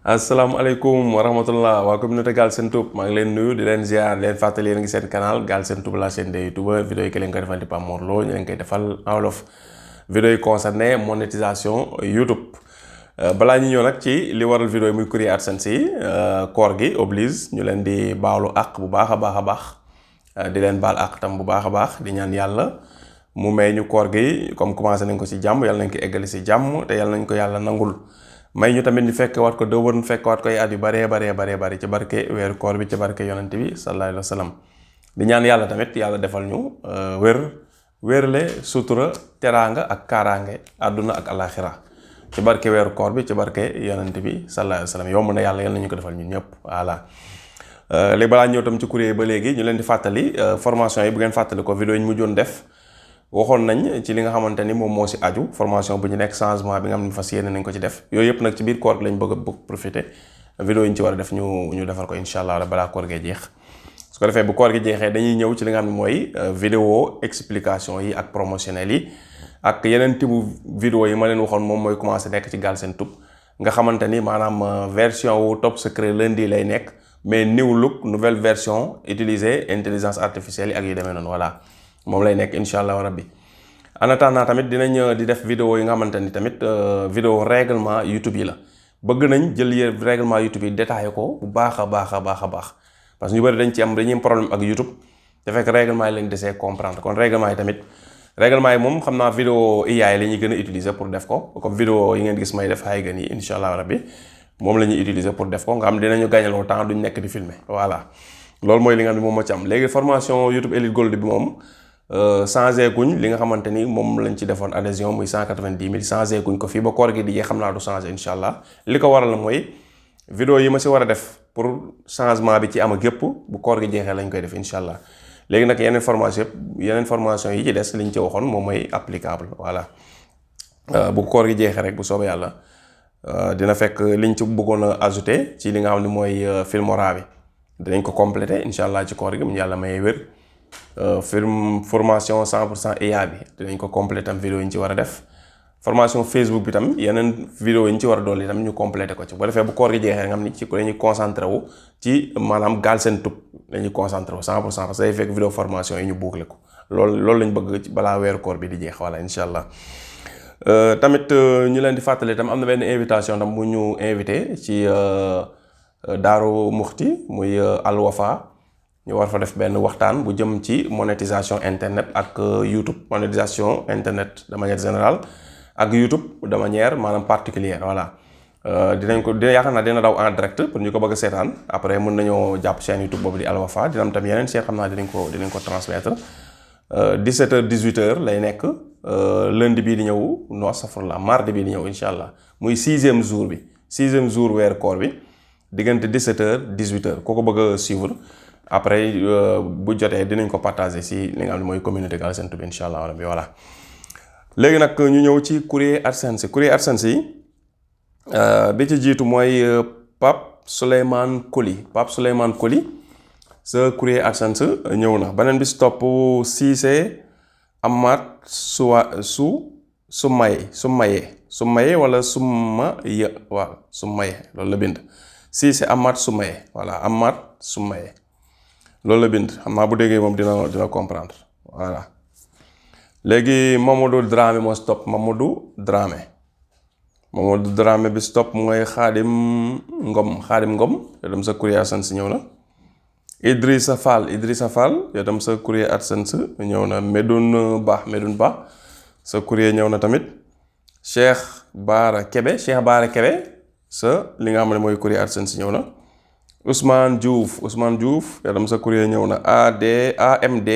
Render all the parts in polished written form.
asalaamaaleykum wa rahmatullah waa communauté Galsen Tube maa ngi leen nuyu di leen ziar leen fàttali yéen ngi seen canal Galsen Tube la chaîne de YouTube vidéo yi ki leen koy defal di Pape Mor Lo ñu leen koy defal en wolof vidéo yi concerné monétisation YouTube balaa ñu ñëw nag ci li waral vidéo yi muy courrier AdSense yi koor gi oblige ñu leen di baalu àq bu baax a baax di leen baal àq tam bu baax a baax di ñaan yàlla mu may ñu koor gi comme commencé nañ ko ci jàmm yàlla nañ ko eggali ci jàmm te yàlla nañ ko yàlla nangul may ñu tamit ñu fekk waat ko dëwën fekk waat koy at yu baree bari ci barke weeru koor bi ci barke yonent bi sallallahu alayhi wa sallam di ñaan yàlla tamit yàlla defal ñu wérle sutura teraanga ak kaaraange àdduna ak alaxira ci barke weeru koor bi ci barke yonent bi sallallahu alayhi wa sallam yomb na yàlla nañu ko defal ñun ñëpp voilà. léegi balaa ñëw tam ci kuréel ba léegi ñu leen di fàttali formation yi bu ngeen fàttali ko vidéo yi ñu mujjoon def waxoon nañ ci li nga xamante ni moom moo si aju formation bu ñu nekk changement bi nga xam ne fas yéene nañ ko ci def yooyu yëpp nag ci biir koor gi lañ bëgg a profité vidéo yi ñu ci war a def ñu defal ko incha allah balaa koor gee jeex su ko defee bu koor gi jeexee dañuy ñëw ci li nga xam ne mooy vidéo explication yi ak promotionnel yi ak yeneen tibu vidéo yi ma leen waxoon moom mooy commencé nekk ci Galsen Tube nga xamante ni maanaam version wu top secret lundi lay nekk mais new look nouvelle version utiliser intelligence artificielle yi ak yu demee noonu voilà moom lay nekk incha allah rabbi en attendant tamit dinañ di def vidéo yi nga xamante ni tamit vidéo règlement YouTube yi la bëgg nañ jël règlement YouTube yi détaillé ko bu baax a baax parce que ñu bëri dañuy am problème ak YouTube te fekk règlement yi lañ desee comprendre kon règlement yi tamit règlement yi moom xam naa vidéo IA yi la ñuy gën a utiliser pour def ko comme vidéo yi ngeen gis may def xay gën yi incha allah rabbi moom la ñuy utiliser pour def ko nga xam dinañu gàññaloo temps duñ nekk di filmer voilà loolu mooy li nga xam ne moom moo ci am léegi formation YouTube Elite Gold bi moom changé guñ li nga xamante ni moom lañ ci defoon adhésion muy 190 000 changé guñ ko fii ba koor gi di jeex xam naa du changé incha allah li ko waral mooy vidéo yi ma si war a def pour changement bi ci am ak yëpp bu koor gi jeexee lañ koy def incha allah léegi nag yeneen formation yi ci des liñ ci waxoon moom mooy applicable voilà bu koor gi jeexee rek bu soobee yàlla dina fekk liñ ci bëggoon a ajouté ci li nga xam ne mooy Filmora bi dinañ ko complété incha allah ci koor gi mu yàlla mayee wér formation 100% IA bi dinañ ko complété tam vidéo yi ñu ci war a def formation Facebook bi tam yeneen vidéo yi ñu ci war a dolli tam ñu complété ko ci bu defee bu koor gi jeexee nga xam ni ci ko dañuy concentré wu ci maanaam Galsen Tube dañuy concentré wu 100% parce que day fekk vidéo formation yi ñu boucler ko loolu lañ bëgg balaa weeru koor bi di jeex voilà incha allah. tamit ñu leen di fàttali tam am na benn invitation tam bu ñu invité ci Daaru Muxti muy Al Wafa ñu war fa def benn waxtaan bu jëm ci monétisation internet ak YouTube monétisation internet de manière générale ak YouTube de manière maanaam particulière voilà yaakaar naa dina daw en direct pour ñu ko bëgg a seetaan après mën nañoo jàpp chaîne YouTube boobu di Al Wafa dina am tam yeneen chaîne xam naa dinañ ko transmettre 17h 18h lay nekk lundi bii di ñëw non astafurlah mardi bii di ñëw incha allah muy 6e jour weeru koor bi diggante 17h 18h koo ko bëgg a suivre après bu jotee dinañ ko partager si li nga xam ne mooy communauté Galsen Tube incha allah rabbi voilà. léegi nag ñu ñëw ci courrier AdSense yi bi ci jiitu mooy Pape Souleymane Coly sa courrier AdSense ñëw na beneen bi si topp Cissé Amath Soumaye wala Soumaye waaw Soumaye loolu la bind Cissé Amath Soumaye voilà Amath Soumaye loolu la bind xam naa bu déggee moom dina comprendre voilà. léegi Mamadou Dramé moo stop Mamadou Dramé bi stop mooy Xaadim Ngom yow tam sa courrier AdSense ñëw na. Idrissa Fall yow tam sa courrier AdSense ñëw na Medoune Ba sa courrier ñëw na tamit. Cheikh Bara Kebe sa li nga xam ne mooy courrier AdSense ñëw na. Ousmane Diouf yow tam sa courrier ñëw na AMD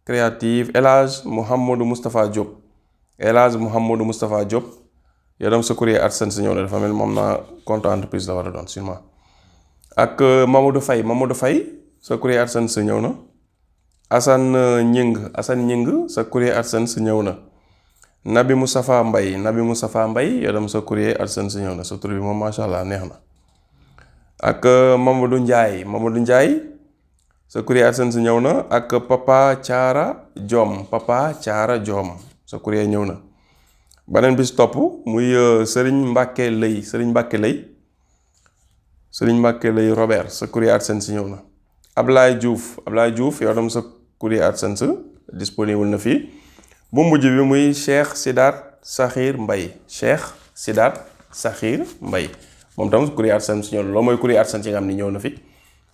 créative El Hadj Mouhamadou Moustapha Diop yow tam sa courrier AdSense ñëw na dafa mel moom naa compte entreprise la war a doon sûrement. ak Mamadou Faye sa courrier AdSense ñëw na. Assane Ñing sa courrier AdSense ñëw na. Nabi Moustapha Mbaye yow tam sa courrier AdSense ñëw na sa tur bi moom macha allah neex na. ak Mamadou Ndiaye sa courrier AdSense ñëw na. ak Papa Thiara Diom sa courrier ñëw na. beneen bi si topp muy Serigne Mbacke Lay Serigne Mbacke lay Robert sa courrier AdSense ñëw na. Ablaye Diouf yow tam sa courrier AdSense disponible na fii. bu mujj bi muy Cheikh Sidaat Sakhir Mbaye moom tam courrier AdSense ñëw na loolu mooy courrier AdSense yi nga xam ni ñëw na fi.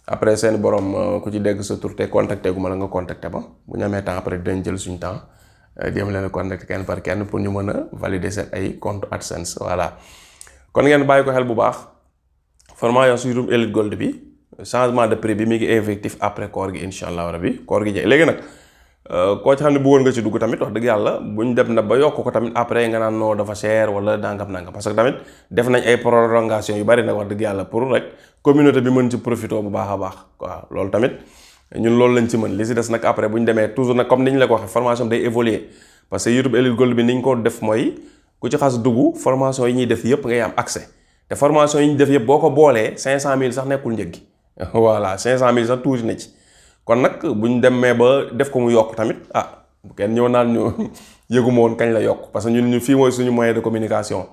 après seen borom ku ci dégg sa tur te contacté gu ma la nga contacté ma bu ñu amee temps après dañ jël suñu temps jéem leen a contacté kenn par kenn pour ñu mën a valider seen ay compte AdSense voilà. kon ngeen bàyyi ko xel bu baax formation sur YouTube Elite Gold bi changement de prix bi mi ngi effectif après koor gi incha allah rabi koor gi jeex léegi nag koo ci xam ne bëggoon nga ci dugg tamit wax dëgg yàlla buñ dem na ba yokk ko tamit après nga naan non dafa cher wala nangam parce que tamit def nañ ay prolongation yu bari nag wax dëgg yàlla pour rek communauté bi mën ci profité bu baax a baax waaw loolu tamit ñun loolu lañ ci mën li si des nag après bu ñu demee toujours nag comme ni ñu la ko waxee formation day évoluer parce que YouTube Elite Gold bi ni ñu ko def mooy ku ci xas dugg formation yi ñuy def yëpp ngay am accès te formation yi ñu def yëpp boo ko boolee 500000 sax nekkul njëg gi voilà 500000 sax tuuti na ci kon nag bu ñu demee ba def ko mu yokk tamit bu kenn ñëw naan ñu yëguma woon kañ la yokk parce que ñun fii mooy suñu moyen de communication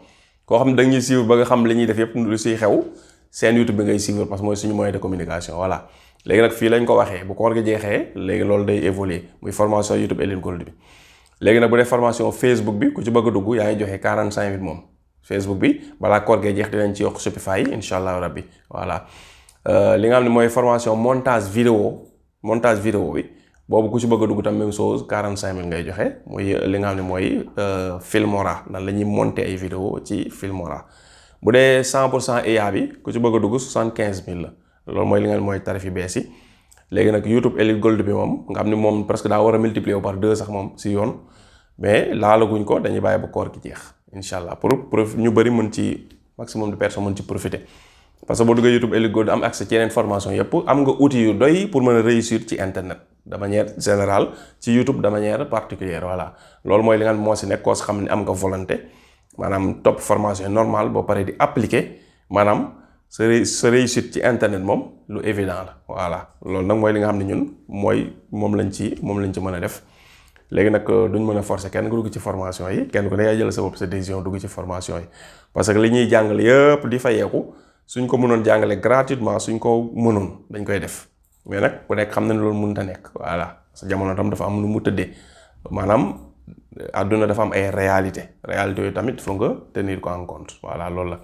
koo xam ne da ñuy suivre ba nga xam li ñuy def yëpp lu siy xew seen YouTube bi ngay suivre parce que mooy suñu moyen de communication voilà léegi nag fii lañ ko waxee bu koor gi jeexee léegi loolu day évoluer muy formation YouTube Elite Gold bi léegi nag bu dee formation Facebook bi ku ci bëgg a dugg yaa ngi joxe 45000 moom Facebook bi balaa koor gee jeex dinañ ci yokk Shopify yi incha allah rabbi voilà li nga xam ne mooy formation montage vidéo bi boobu ku ci bëgg a dugg tam même chose 45000 ngay joxe muy li nga xam ne mooy Filmora nan la ñuy monter ay vidéo ci Filmora bu dee 100% IA bi ku ci bëgg a dugg 75000 la loolu mooy li nga xam ne mooy tarif yu bees yi léegi nag YouTube Elite Gold bi moom nga xam ne moom presque daa war a multiplier par 2 sax moom si yoon mais laalaguñ ko dañuy bàyyi ba koor gi jeex incha allah pour ñu bëri mën ci maximum de personnes mën ci profiter parce que boo duggee YouTube Elite Gold am accès ci yeneen formation yëpp am nga outils yu doy pour mën a réussir ci internet de manière générale ci YouTube de manière particulière voilà loolu mooy li nga xam moo si nekk koo si xam ne am nga volonté maanaam topp formation normale boo paree di appliquer maanaam sa réussite ci internet moom lu évident la voilà loolu nag mooy li nga xam ne ñun moom lañ ci mën a def léegi nag duñ mën a forcer kenn nga dugg ci formation yi kenn ku ne yaa jël sa bopp sa décision dugg ci formation yi parce que li ñuy jàngale yëpp di fayeeku suñ ko mënoon jàngale gratuitement suñ ko mënoon dañ koy def mais nag ku nekk xam na ne loolu mënut a nekk voilà sa jamono tam dafa am lu mu tëddee maanaam àdduna dafa am ay réalité yooyu tamit foog nga tenir ko en compte voilà loolu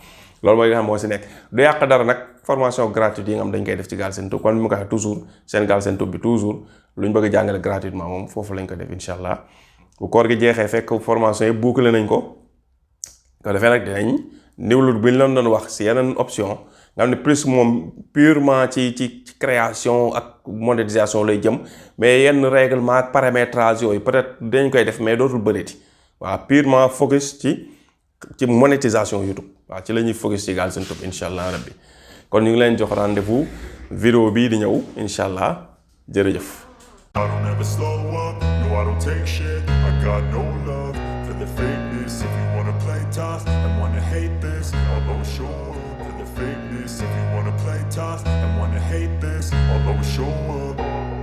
mooy nga xam moo si nekk du yàq dara nag formation gratuite yi nga xam dañ koy def ci Galsen Tube kon ni mu ko waxee toujours seen Galsen Tube bi toujours lu ñu bëgg a jàngale gratuitement moom foofu lañ ko def incha allah bu koor gi jeexee fekk formation yi bouclé nañ ko defee nag dinañ niwlut bi ñu leen doon wax si yeneen option nga xam ne plus moom purement ci création ak monétisation lay jëm mais yenn règlement ak paramétrage yooyu peut-être dañ koy def mais dootul bëreeti waaw purement focus ci monétisation YouTube waaw ci la ñuy focus ci Galsen Tube incha allah rabbi kon ñu ngi leen jox rendez-vous vidéo bii di ñëw incha allah jërëjëf. I don't ever slow up, no I don't take shit. I got no love for the fakeness. If you wanna play tough and wanna hate this, I'll show up for the fakeness. If you wanna play tough and wanna hate this, I'll show up.